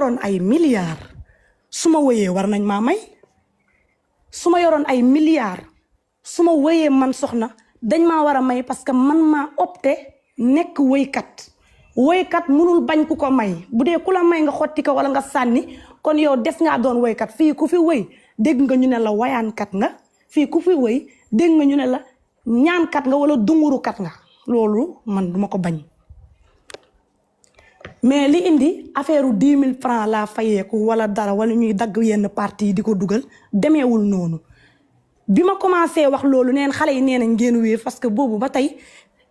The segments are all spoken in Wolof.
yoroon ay milliards su ma wëyee war nañ maa may su ma yoroon ay milliards su ma wëyee man soxna dañ maa war a may parce que man maa opté nekk woykat mënul bañ ku ko may bu dee ku la may nga xotti ko wala nga sànni kon yow des ngaa doon woykat fii ku fi wëy dégg nga ñu ne la wayaankat nga fii ku fi wëy dégg nga ñu ne la ñaankat nga wala dungurukat nga loolu man duma ko bañ mais li indi affaire u 10 000 francs laa fayeeku wala dara wala ñuy dagg yenn parti yi di ko dugal demeewul noonu bi ma commencé wax loolu neen xale yi nee nañ ngeen wéer parce que boobu ba tey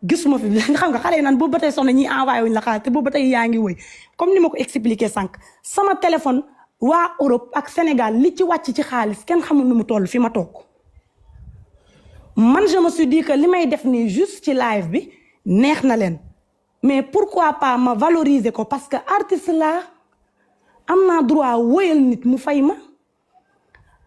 gisuma fi xam nga xale yi naan boobu ba tey soxna ñi envoyé wuñ la xaalis te boobu ba tey yaa ngi wëy comme ni ma ko expliqué sànq sama téléphone waa Europe ak Sénégal li ci wàcc ci xaalis kenn xamul nu mu toll fi ma toog man je me suis dit que li may def nii juste ci live bi neex na leen mais pourquoi pas ma valoriser ko parce que artiste laa am naa droit wëyal nit mu fay ma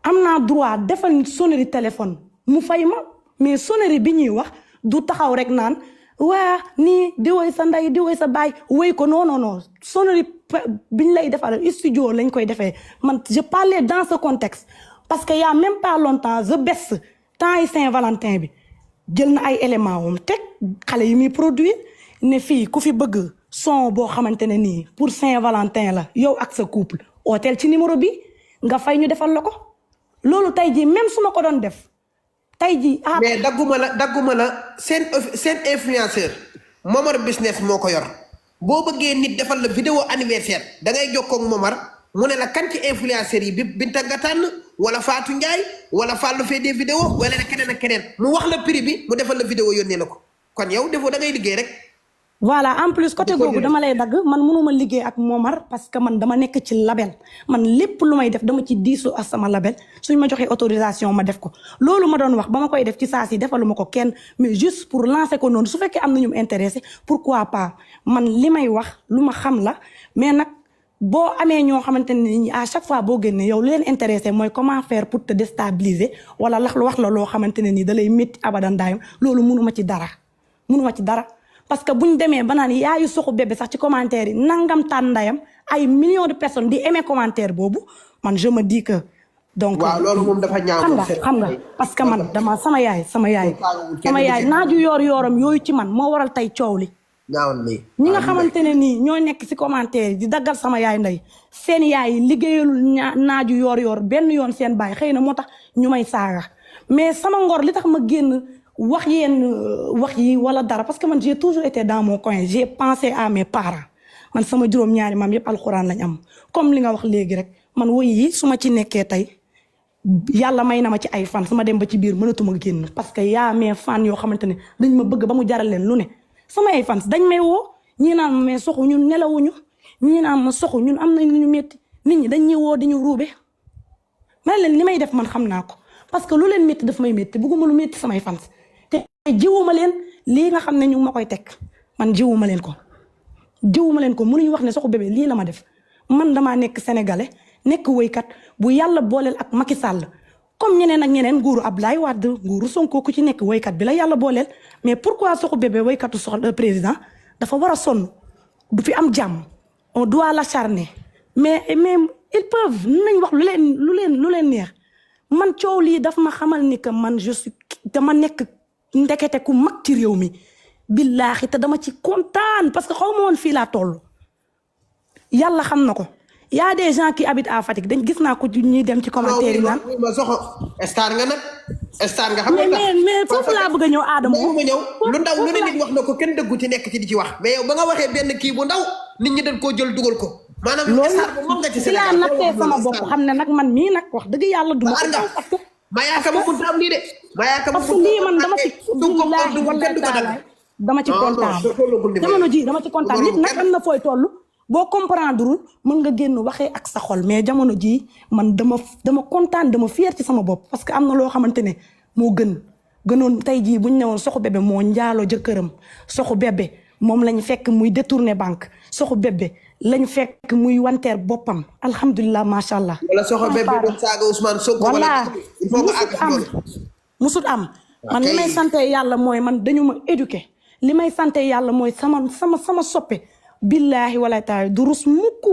am naa droit defal nit sonnerie téléphone mu fay ma mais sonnerie bi ñuy wax du taxaw rek naan waa nii di woy sa ndey di woy sa baay woy ko non sonnerie biñ lay defal studio lañ koy defee man je parlais dans ce contexte parce que y a même pas longtemps The Best temps yi Saint-Valentin bi jël na ay éléments wam teg xale yi muy produire ne fii ku fi bëgg son boo xamante ne nii pour Saint-Valentin la yow ak sa couple hôtel ci numéro bi nga fay ñu defal la ko loolu tey jii même su ma ko doon def tey jii mais dagguma la seen influenceur Momar Business moo ko yor boo bëggee nit defal la vidéo anniversaire da ngay jokkoo ak Momar mu ne la kan ci influenceur yi bi Binta nga tànn wala Fatou Ndiaye wala Fallou fait des vidéos wala keneen ak keneen mu wax la prix bi mu defal la vidéo yónnee la ko kon yow defoo da ngay liggéey rek. voilà en plus côté googu dama lay dagg man mënuma liggéey ak Momar parce que man dama nekk ci label man lépp lu may def dama ci diisoo ak sama label suñ ma joxee autorisation ma def ko loolu ma doon wax ba ma koy def ci saa si defaluma ko kenn mais juste pour lancer ko noonu su fekkee am na ñu mu intéressé pourquoi pas man li may wax lu ma xam la mais nag boo amee ñoo xamante ne ni à chaque fois boo génnee yow li leen intéressé mooy comment faire pour te déstabiliser wala lax lu wax la loo xamante ne nii da lay métti abadan daayam loolu mënuma ci dara parce que bu ñu demee ba naan yaayu Soxu Bébé sax ci commentaire yi nangam tànn ndayam ay millions de personnes di aimer commentaire boobu man je me dis que. donc waaw loolu moom dafa ñaaw xam nga parce que man dama sama yaay naaju yooram yooyu ci man moo waral tey coow li. ñi nga xamante ne nii ñoo nekk ci commentaire yi di daggal sama yaay ndey seen yaay yi liggéeyalul naaju yoor benn yoon seen baay xëy na moo tax ñu may saaga mais sama ngor li tax ma génn. wax yi wala dara parce que man j'ai toujours été dans mon coin j'ai pensé à mes parents man sama juróom-ñaari maam yëpp alxuraan lañ am comme li nga wax léegi rek man woy yi su ma ci nekkee tey yàlla may na ma ci ay fan su ma dem ba ci biir mënatuma génn parce que yaa mes fan yoo xamante ne dañ ma bëgg ba mu jaral leen lu ne sama ay fan dañ may woo ñii naan ma mais Soxu ñun nelawuñu ñii naan ma Soxu ñun am nañ lu ñu métti nit ñi dañ ñuy woo di ñu ruube man leen li may def man xam naa ko parce que lu leen métti daf may métti bëgguma lu métti samay fan jiwuma leen lii nga xam ne ñu ma koy teg man jiwuma leen ko mënuñu wax ne Soxu Bébé lii la ma def man damaa nekk sénégalais nekk woykat bu yàlla booleel ak Macky Sall comme ñeneen ak ñeneen nguuru Abdoulaye Wade nguuru Sonko ku ci nekk woykat bi la yàlla booleel mais pourquoi Soxu Bébé woykatu président dafa war a sonn du fi am jàmm on doit l'acharner mais ils peuvent nañ wax lu leen neex man coow lii daf ma xamal ni que man dama nekk ndekete ku mag ci réew mi billaahi te dama ci kontaan parce que xaw ma woon fii laa toll yàlla xam na ko y a des gens qui habitent à Fatick dañ gis naa ko ñuy dem ci commentaire yi naan ma Soxo star nga nag star nga xam nga mais foofu laa bëgg a ñëw Adama ma ñëw lu ndaw lu ne nit wax na ko kenn dëggu ci nekk ci di ci wax mais yow ba nga waxee benn kii bu ndaw nit ñi dañ koo jël dugal ko maanaam star bu moom nga ci Sénégal laa nattee sama bopp xam ne nag man mii nag wax dëgg yàlla duma ko Mayaka ma mënut a am lii de. Mayaka ma parce que lii man dama ci billaahi wallaahi taala dama ci kontaan jamono ji dama ci kontaan nit nag am na fooy toll boo comprendreul mën nga génn waxee ak sa xol mais jamono ji man dama kontaan dama fier ci sama bopp parce que am na loo xamante ne moo gënoon tey jii bu ñu ne woon Soxu Bébé moo njaaloo jëkkëram Soxu Bébé moom lañ fekk muy détourner banque Soxu Bébé lañ fekk muy wanteer boppam alhamdulilah macha allah. wala Soxu Bébé doon saaga Ousmane Sonko wala il faut musut am man li may sante yàlla mooy man dañu ma éduqué li may sante yàlla mooy sama soppe billaahi wala taala du rus mukk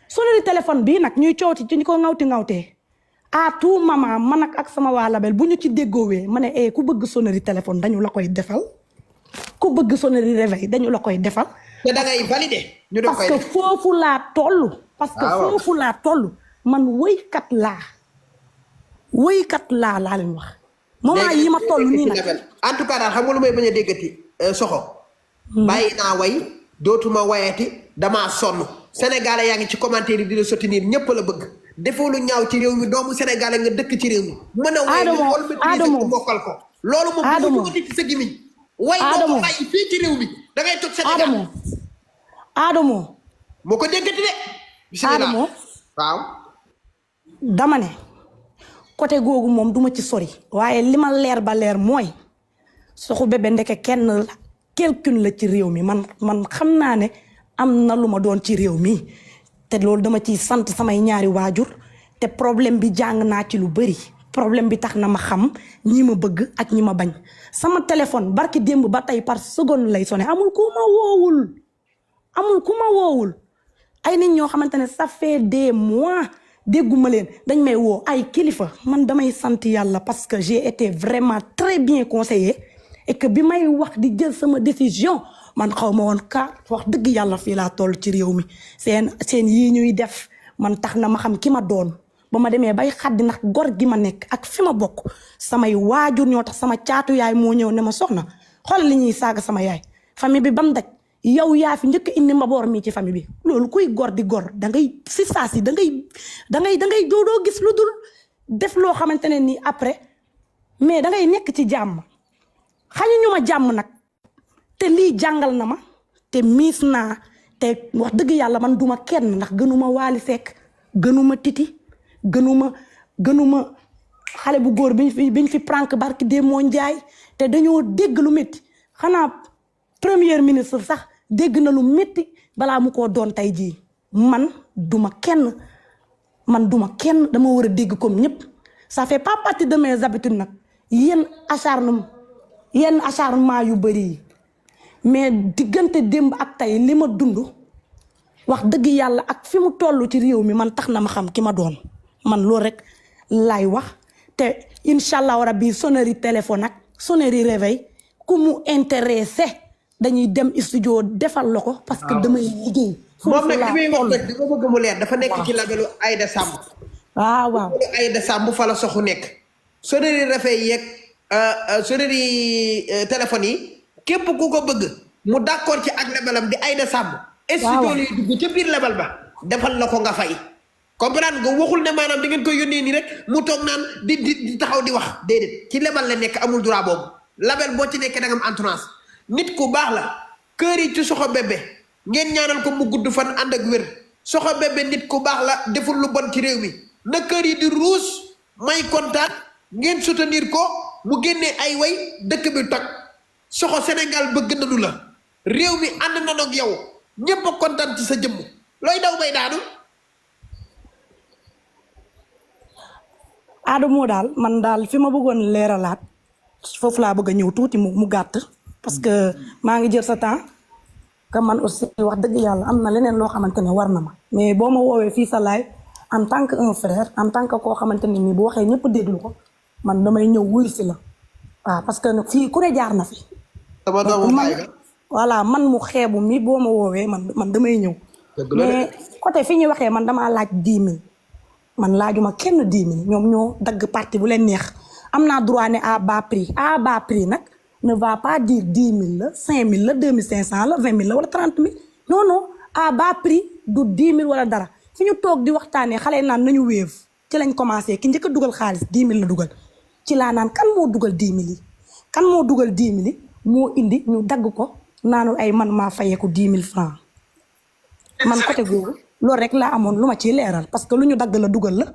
sonnerie téléphone bii nag ñuy coowti ci ñu ko ŋawtee à tout moment man ak sama waa label bu ñu ci déggoowee ma ne ku bëgg sonnerie téléphone dañu la koy defal ku bëgg sonnerie réveil dañu la koy defal. te da ngay valider. ñu doon koy parce que foofu laa toll. parce que foofu laa toll man woykat laa laa leen wax. moment yi ma toll nii nag en tout cas daal xam nga lu may bañ a déggati soxo. bàyyi naa way dootuma wayati damaa sonn. Sénégalais yaa ngi ci commentaire yi di la soutenir ñëpp la bëgg. defoo lu ñaaw ci réew mi doomu Sénégalais nga dëkk ci réew mi. mën a way Adamo bokkal ko. loolu moom bu ci sa gimiñ. way boo ko bàyyi fii ci réew mi da ngay toog Sénégal. Adamo moo ko déggati de. bismillah Adamo waaw. dama ne côté googu moom duma ci sori. waaye li ma leer ba leer mooy Soxu Bébé ndeke kenn la quelqu'un la ci réew mi man xam naa ne am na lu ma doon ci réew mi te loolu dama ciy sant samay ñaari waajur te problème bi jàng naa ci lu bari problème bi tax na ma xam ñi ma bëgg ak ñi ma bañ sama téléphone barki démb ba tey par seconde lay sonné amul ku ma woowul ay nit ñoo xamante ne ça fait des mois dégguma leen dañ may woo ay kilifa man damay sant yàlla parce que j'ai été vraiment très bien conseillée et que bi may wax di jël sama décision man xaw ma woon wax dëgg yàlla fii laa toll ci réew mi seen yii ñuy def man tax na ma xam ki ma doon ba ma demee bay xaddi ndax gor gi ma nekk ak fi ma bokk samay waajur ñoo tax sama caatu yaay moo ñëw ne ma soxna xoolal li ñuy saaga sama yaay famille bi bam daj yow yaa fi njëkk indi mbaboor mi ci famille bi loolu kuy gor di gor da ngay si saa si da ngay doodoo gis lu dul def loo xamante ne nii après mais da ngay nekk ci jàmm xañuñu ma jàmm nag te lii jàngal na ma te miis naa te wax dëgg yàlla man duma kenn ndax gënuma Waly Seck gënuma Titi gënuma xale bu góor biñ fi prank barki de moo njaay te dañoo dégg lu métti xanaa premier ministre sax dégg na lu métti balaa mu koo doon tey jii man duma kenn dama war a dégg comme ñëpp ça fait pas partie de mes habitudes nag yenn acharnement yu bëri yi mais diggante démb ak tey li ma dund wax dëgg yàlla ak fi mu toll ci réew mi man tax na ma xam ki ma doon man loolu rek laay wax te incha allah rabbi sonnerie téléphone ak sonnerie réveil ku mu intéressé dañuy dem studio defal la ko parce que damay liggéey. moom nag li muy wax rek dama bëgg mu leer dafa nekk ci labelu Aïda Samb. waaw Aïda Samb fa la soxu nekk. sonnerie réveil yeeg sonnerie téléphone yi képp ku ko bëgg mu d'accord ci ak labelam di Aïda Samb. studio lay dugg ca biir label ba defal la ko nga fay. comprendre nga waxul ne maanaam di ngeen koy yónnee nii rek mu toog naan di taxaw di wax déedéet ci label la nekk amul droit boobu label boo ci nekkee da nga am entourage nit ku baax la kër yi ci Soxo Bébé ngeen ñaanal ko mu gudd fan ànd ak wér Soxo Bébé nit ku baax la deful lu bon ci réew mi na kër yi di ruus may kontaan ngeen soutenir ko mu génnee ay way dëkk bi toj Soxo Sénégal bëgg nañu la réew mi ànd na ak yow ñëpp a kontaan ci sa jëmm looy daw bay daanu. Adamo daal man daal fi ma bëggoon leeralaat foofu laa bëgg a ñëw tuuti mu gàtt parce que maa ngi jël sa temps que man aussi wax dëgg yàlla am na leneen loo xamante ne war na ma mais boo ma woowee fii sa live en tant que un frère en tant que koo xamante ne nii bu waxee ñëpp déglu ko man damay ñëw wuy si la waaw parce que fii ku ne jaar na fi. voilà man mu xeebu mi boo ma woowee man damay ñëw. mais côté fi ñuy waxee man damaa laaj 10 000. man laajuma kenn 10 000 ñoom ñoo dagg parti bu leen neex am naa droit ne à bas prix nag ne va pas dire 10 000 la 5 000 la 2500 la 20 000 la wala 30 000 non à bas prix du 10 000 wala dara fi ñu toog di waxtaanee xale naan nañu wéev ci lañ commencé ki njëkk a dugal xaalis 10 000 la dugal ci laa naan kan moo dugal 10 000 yi kan moo dugal 10 000 yi moo indi ñu dagg ko naanul ay man maa fayeeku 10 000 francs man côté googu loolu rek laa amoon lu ma ciy leeral parce que lu ñu dagg la dugal la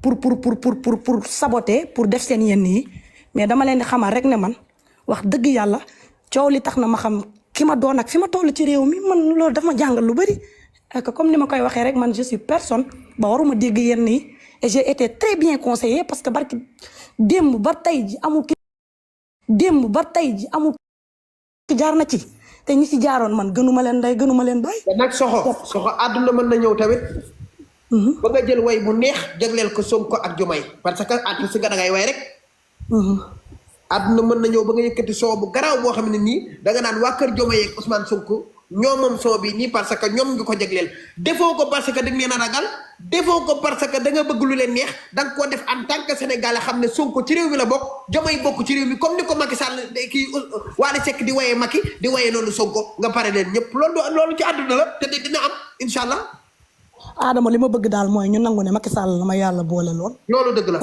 pour saboter pour def seen yenn yi mais dama leen di xamal rek ne man wax dëgg yàlla coow li tax na ma xam ki ma doon ak fi ma toll ci réew mi man loolu dafa ma jàngal lu bëri ak comme ni ma koy waxee rek man je suis personne ba waruma dégg yenn yi et j'ai été très bien conseillée parce que barki démb ba tey ji amul ki jaar na ci te ñi ci jaaroon man gënuma leen ndey gënuma leen baay. te nag soxo àdduna mën na ñëw tamit ba nga jël way bu neex jagleel ko Sonko ak Diomaye parce que artiste nga da ngay way rek àdduna mën na ñëw ba nga yëkkati soo bu garaaw boo xam ne nii da nga naan waa kër Diomaye ak Ousmane Sonko ñoo moom soo bi nii parce que ñoom nga ko jagleel defoo ko parce que da nga leen a ragal defoo ko parce que da nga bëgg lu leen neex da nga koo def en tant que sénégalais xam ne Sonko ci réew mi la bokk Diomaye bokk ci réew mi comme ni ko Macky Sall kii Wally Seck di wayee Macky di wayee noonu Sonko nga pare leen ñëpp loolu ci àdduna la te dina am incha allah. Adama li ma bëgg daal mooy ñu nangu ne Macky Sall la ma yàlla boole lool. loolu dëgg la.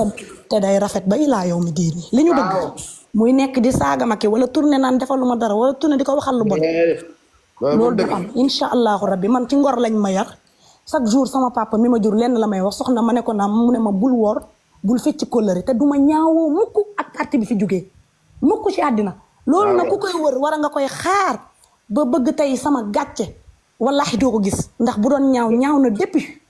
te day rafet ba ilaa yow mi diini li ñu bëgg. muy nekk di saaga Macky wala tourné naan defaluma dara wala tourné di ko waxal lu bon. loolu du am incha allahu rabbi man ci ngor lañ ma yar chaque jour sama papa mi ma jur lenn la may wax soxna ma ne ko naam mu ne ma bul woor bul fecc kóllëre te du ma ñaawoo mukk ak parti bi fi jógee mukk ci àddina loolu nag ku koy wër war a nga koy xaar ba bëgg tey sama gàcce wallahi doo ko gis ndax bu doon ñaaw na depuis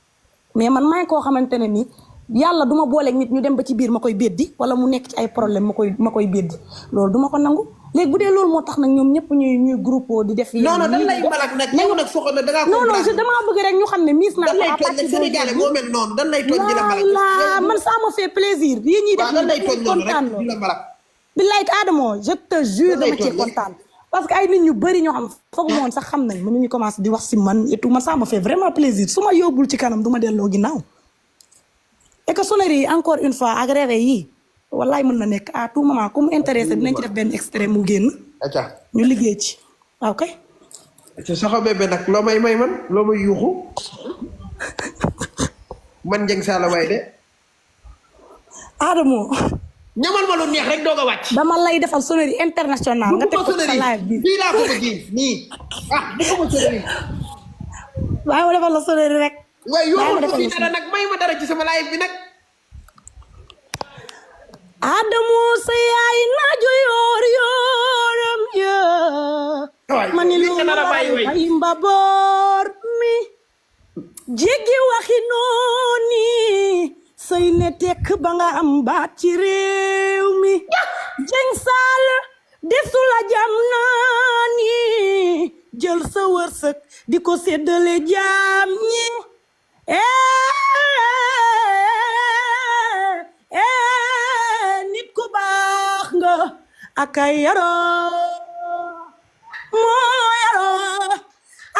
mais man maay koo xamante ne ni yàlla du ma booleeg nit ñu dem ba ci biir ma koy beddi wala mu nekk ci ay problème ma koy beddi loolu du ma ko nangu léegi bu dee loolu moo tax nag ñoom ñëpp ñuy groupe di def. non dan lay balak nag ñëw nag soxna da ngaa non damaa bëgg rek ñu xam ne miis naa. dan lay tooñ Sénégalais moo mel noonu dan lay tooñ di la balak. man ça me fait plaisir. yéen ñii def dan lay tooñ noonu rek di la balak. billaay Adamo je te jure dama ci kontaan. parce que ay nit ñu bëri ñoo xam foog moon sax xam nañ mën nañu commencé di wax si man et tout man ça me fait vraiment plaisir su ma yóbbul ci kanam du ma delloo ginnaaw. et que sonnerie yi encore une fois ak réveil yi wallaay mën na nekk à tout moment ku mu intéressé dinañ ci def benn extrait mu génn. ñu liggéey ci waaw kay. Soxo Bébé nag loo may man loo may yuuxu man Dieng Saala waay de. Adamo. ñamal ma lu neex rek doog a wàcc. dama lay defal sonnerie international nga teg ko sa live bi fii laa ko bëggee nii bu ko ma sonnerie. waaye ma defal la sonnerie rek. waaye yuuxu ko fii dara nag may ma dara ci sama live bi nag. Adamo sa yaay naaju yooram ya mani lu ay mbaboor mi jéggi waxi nooni say ne tekk ba nga am baat ci réew mi Dieng Saala desu la jam naani jël sa wërsëg di ko séddale jaam ñi nit ku baax nga akay yaroo moo yaroo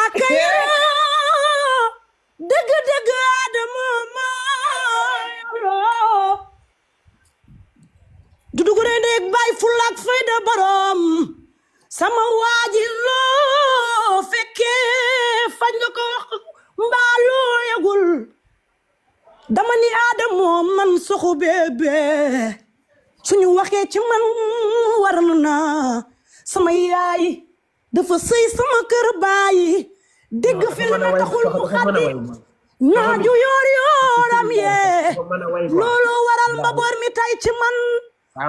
akay yaroo dëgg Adama moo yaroo du dugg rek bàyyi fulla ak fayda borom sama waaji loo fekkee fañ nga ko wax mbaa loo yagul dama ni Adamo man Soxo Bébé suñu waxee ci man war na sama yaay dafa sëy sama kër baay dégg fi la taxul mu xaddi naaju yooram yee looloo waral mbaboor mi tay ci man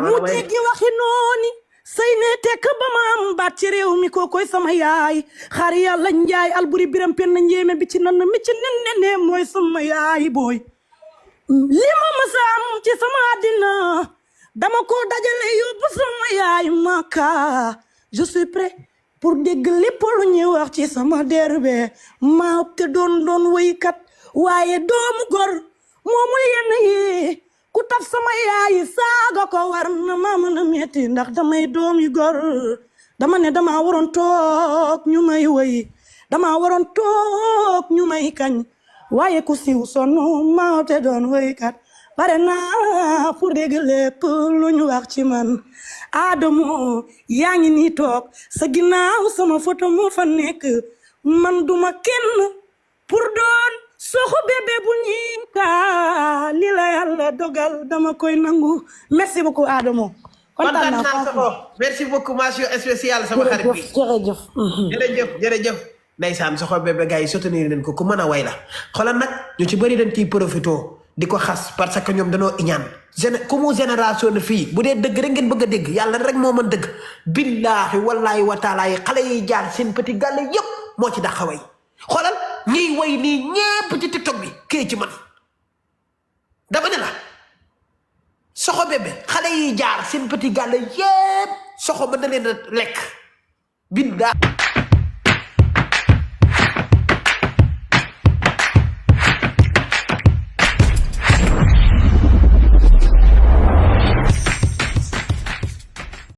mu jéggi waxi nooni sëy ne tekk ba ma am baat ci réew mi kookoy sama yaay xaar yàlla njaay alburi biram pen na njéeme bi ci nan mi ci nen mooy sama yaay booy li ma mës a am ci sama àddina dama ko dajale yóbbu sama yaay Maka je suis prêt pour dégg lépp lu ñuy wax ci sama derbe maa te doon woykat waaye doomu gor moomul yenn yi ku taf sama yaay saaga ko war na ma mën a metti ndax damay doomi gor dama ne dama waroon toog ñu may woy dama waroon toog ñu may kañ waaye ku siiw sonn maa te doon woykat pare naa pour dégg lépp lu ñu wax ci man Adamo yaa ngi nii toog sa ginnaaw sama photo moo fa nekk man duma kenn pour doon Soxo Bébé bu ñiika li la yàlla dogal dama koy nangu merci beaucoup Adamo kontaan naa Soxo merci beaucoup mention spéciale sama xarit bi jërëjëf ndeysaan Soxo Bébé gars yi soutenir leen ko ku mën a way la xoolal nag ñu ci bëri dañ ciy profito di ko xas parce que ñoom dañoo iñaan comme génération na fii bu dee dëgg rek ngeen bëgg a dégg yàlla rek moo mën dëgg billaahi wallaahi wa taala yi xale yi jaar seen petit gàlle yëpp moo ci dàqa way xoolal ñiy way nii ñépp ci TikTok bi kii ci man dama ne la Soxo Bébé xale yi jaar seen petit gàlle yëpp Soxo mën na leen a lekk billaahi